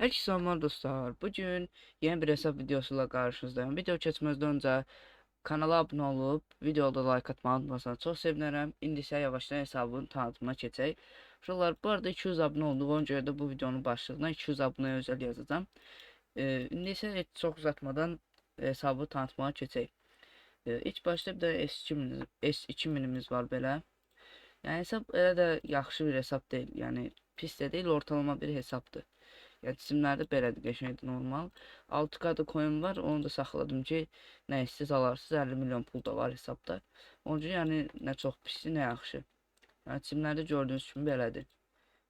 Herkese selamlar dostlar. Bugün yeni bir hesap videosuyla karşınızdayım. Video keçməzdən öncə kanala abunə olub, videoda like atmayı unutmasanız çox sevinərəm. İndi isə yavaşdan hesabın tanıtımına keçək. Uşaqlar, bu arada 200 abunə olduq. Ona görə də bu videonun başlığına 200 abunəyə özəl yazacağam. İndi isə heç çox uzatmadan hesabı tanıtmağa keçək. İlk başda bir də S2000, S2000-imiz var belə. Yəni hesab elə də yaxşı bir hesab deyil. Yəni pis də deyil, ortalama bir hesabdır. Yəni cisimlərdə belədir, qəşəngdir, normal. 6K-da coin var, onu da saxladım ki, nə istəyirsiniz alarsınız, 50 milyon pul da var hesabda. Onun üçün yəni nə çox pisdir, nə yaxşı. Yəni cisimlərdə gördüyünüz kimi belədir.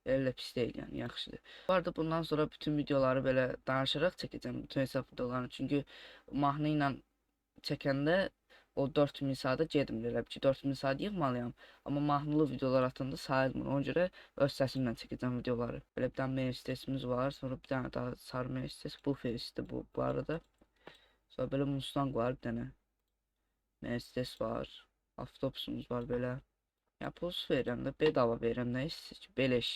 Elə də pis deyil, yəni yaxşıdır. Bu arada bundan sonra bütün videoları belə danışaraq çəkəcəm, bütün hesab videolarını. Çünki mahnı ilə çəkəndə o 4000 saata getmir elə bir ki, 4000 saat yığmalıyam. Amma mahnılı videolar atanda sayılmır. Ona görə öz səsimlə çəkəcəm videoları. Belə bir dənə Mercedesimiz var. Sonra bir dənə daha sarı Mercedes. Bu Ferris'dir bu arada. Sonra belə Mustang var bir dənə. Mercedes var. Avtobusumuz var belə. Ya pulsuz verirəm də, bedava verirəm, nə istəyir ki, beleş.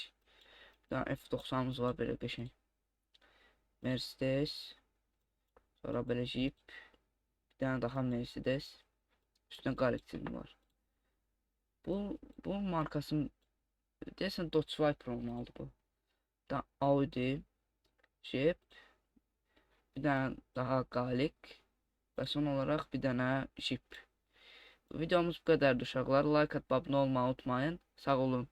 Bir dənə F90-ımız var belə qəşəng. Mercedes. Sonra belə Jeep. Bir dənə daha Mercedes. Üstünə Galaxy var. Bu markasının deyəsən Dodge Viper olmalıdır bu. Da Audi, Jeep, bir dənə daha Qaliq və son olaraq bir dənə Jeep. Videomuz bu qədərdir uşaqlar. Like atıb abunə olmayı unutmayın. Sağ olun.